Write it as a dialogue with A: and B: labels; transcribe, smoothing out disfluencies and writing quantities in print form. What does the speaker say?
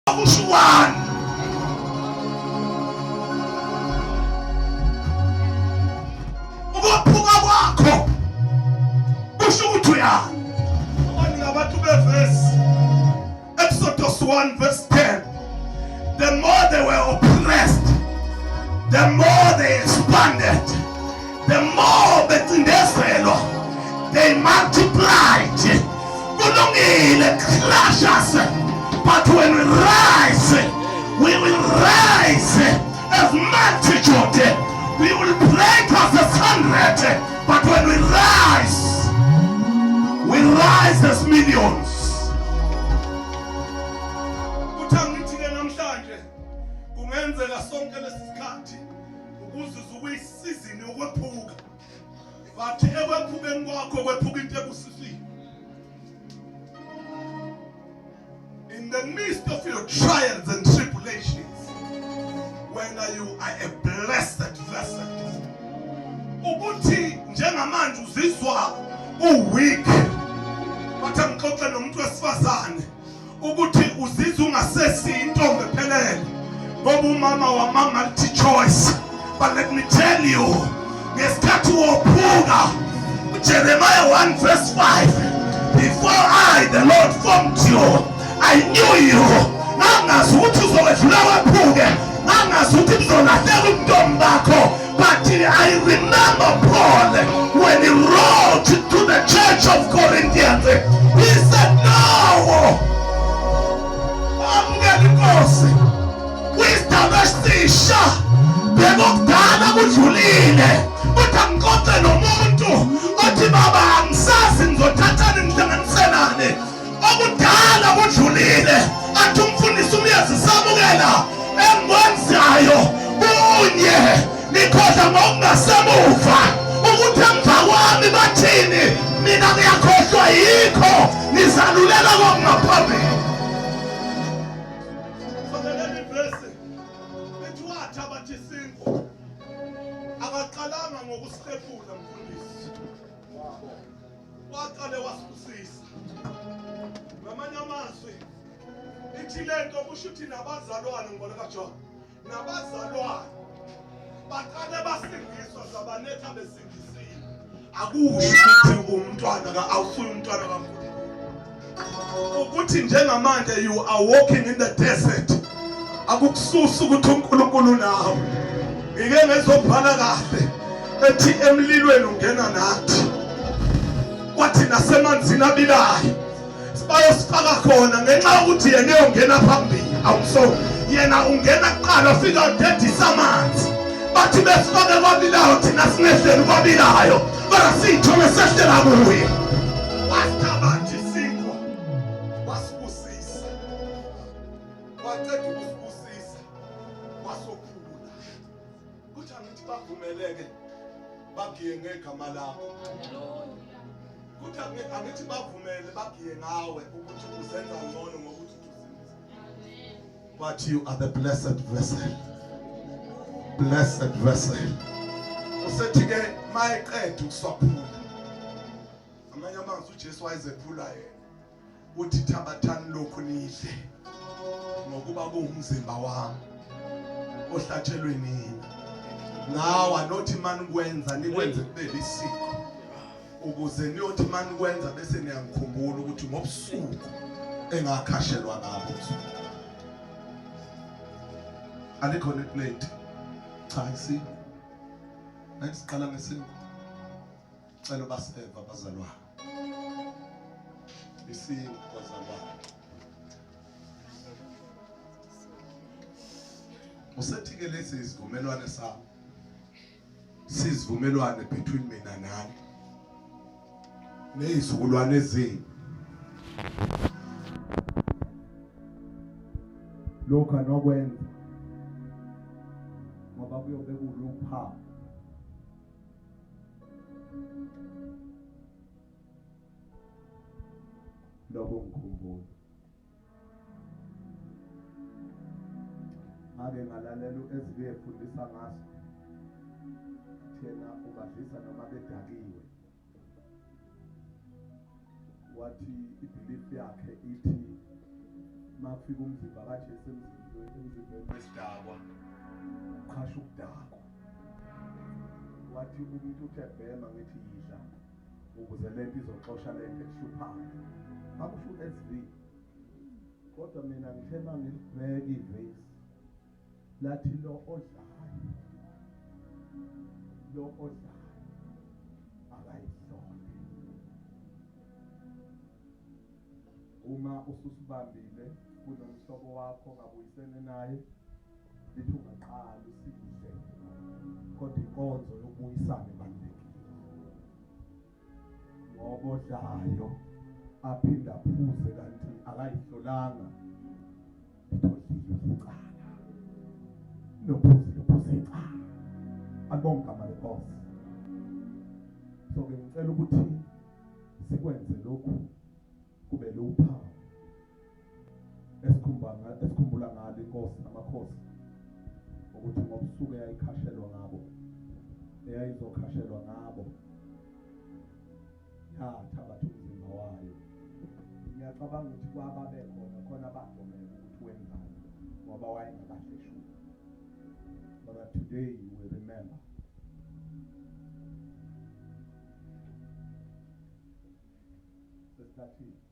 A: Kusho one. Ukuphuka kwakho kusho ukuthi uyani. Abanye abantu bevesi Exodus 1 verse 10. The more they were oppressed, the more they expanded, the more becindezelwa, they multiplied. Kulungile, crush us, but when we rise, we will rise as multitude. We will break as a hundred, but when we rise as millions. Uthi angithi-ke namhlanje kungenzeka sonke lesi sikhathi ukuzuza ukuyisizini yokwephuka, but ekwephukeni kwakho kwephuka into ebusisiwe. In the midst of your trials and tribulations, when you are a blessed vessel, ukuthi njengamanje uzizwa uweak, bathi angixoxe nomuntu wesifazane ukuthi uzizwa ungasesi intombi ephelele ngoba umama wama multi choice, but let me tell you, ngesikhathi wophuka, Jeremiah 1 verse 5, "Before I, the Lord, formed you, I knew you." Ngangazi ukuthi uzokwedlula wephuke, ngangazi ukuthi kuzolahleka ubuntombi bakho, but I remember Paul, when he wrote to the church of Corinthians, he said, "No, amukela inkosi kwisidaba esisha, bekokudala kudlulile." Kodwa ngixoxe nomuntu othi, "Baba, angisazi ngizothathani ngihlanganiselani, okudala kudlulile." Athi umfundisi umyezi, samukela engikwenzayo kunye, ngikhohlwa ngokungasemuva, ukuthi emva kwami bathini, mina ngiyakhohlwa yikho, ngizalulela kokungaphambili. Faneleni ivesi ethi wathi abathi isinkwa, akaqalanga ngokusihlephula, mfundisi, waqale wasibusisa. Ngamanye amazwi ithi lento kusho ukuthi nabazalwane, ngibona kaJohn, nabazalwane baqale basindiswa, sabanetha besindisiwe. Akusho ukuthi umntwana ka awusuye umntwana kaNkulunkulu ukuthi njengamanje you are walking in the desert, akukususa ukuthi uNkulunkulu nawe. Ngike ngezobhala kahle ethi emlilweni ungena nathi, kwathi nasemanzini abilayo bayosifaka khona ngenxa yokuthi yena uyongena phambili. Awuso yena ungena kuqala, afika udedisa amanzi, bathi besifake kwabilayo, thina singehleli kwabilayo, kodwa siyithole sehlela kuye. Wasithabatha isinkwa, wasibusisa, waqeda ukusibusisa wasophula. Kuthi angithi bavumeleke bagiye ngegama lakho. Kuthi angithi bavumele bagiye ngawe ukuthi uzenza ngcono ngokuthi usindise, but you are the blessed vessel, blessed vessel. Usethi ke mayeqeda ukuswaphula, amanye amazwi uJesu wayezephula yena, uthi, "Thabathani lokhu nidle, ngokuba kuwumzimba wami ohlatshelwe nina. Ngawa nothi manikwenza, nikwenze kube lisiko ukuze niyothi manikwenza bese niyangikhumbula ukuthi ngobusuku engakhashelwa ngabo." Alikhona iplate? Cha, isinkwa. Nasiqala ngesinkwa, cela baseva bazalwane isinkwa, bazalwane. Usethi-ke, lesi isivumelwane sami, sizivumelwane between mina nani nezizukulwane ezini. Lokhu anokwenza ngoba kuyobe kuluphawu lokho ngikhumbula. Ngake ngalalela u-Ezvi efundisa ngaso, thena ubadlisa noma bedakiwe. Wathi ibelief yakhe ithi Makufika umzimba kaJesu emzimbeni wesidakwa, qhasha ukudakwa. Wathi umuntu uthe bhema, ngithi yidla ukuze lento izoxosha lento ekuhluphayo. Akusho u-SV, kodwa mina ngithe mangilibheka ivesi lathi lo odlayo, lo odlayo akayihlole. Uma ususibambile kunomhlobo wakho ongabuyisene naye, lithi ungaqala usidle, kodwa inkonzo yokubuyisana ibalulekile, ngoba odlayo aphinde aphuze kanti akayihlolanga, lithodlile icala, nophuzile uphuze icala. Alibonge igama lenkosi. So ke ngicela ukuthi sikwenze lokhu kube luphawu esikhumbula ngalo inkosi amakhosi, ukuthi ngobusuku eyayikhashelwa ngabo, eyayizokhashelwa ngabo, yathabatha umzimba wayo. Ngiyacabanga ukuthi kwababekhona khona abadomeka ukuthi wenzani, ngoba wayengakahle shu. But today we remember. Sesithathile.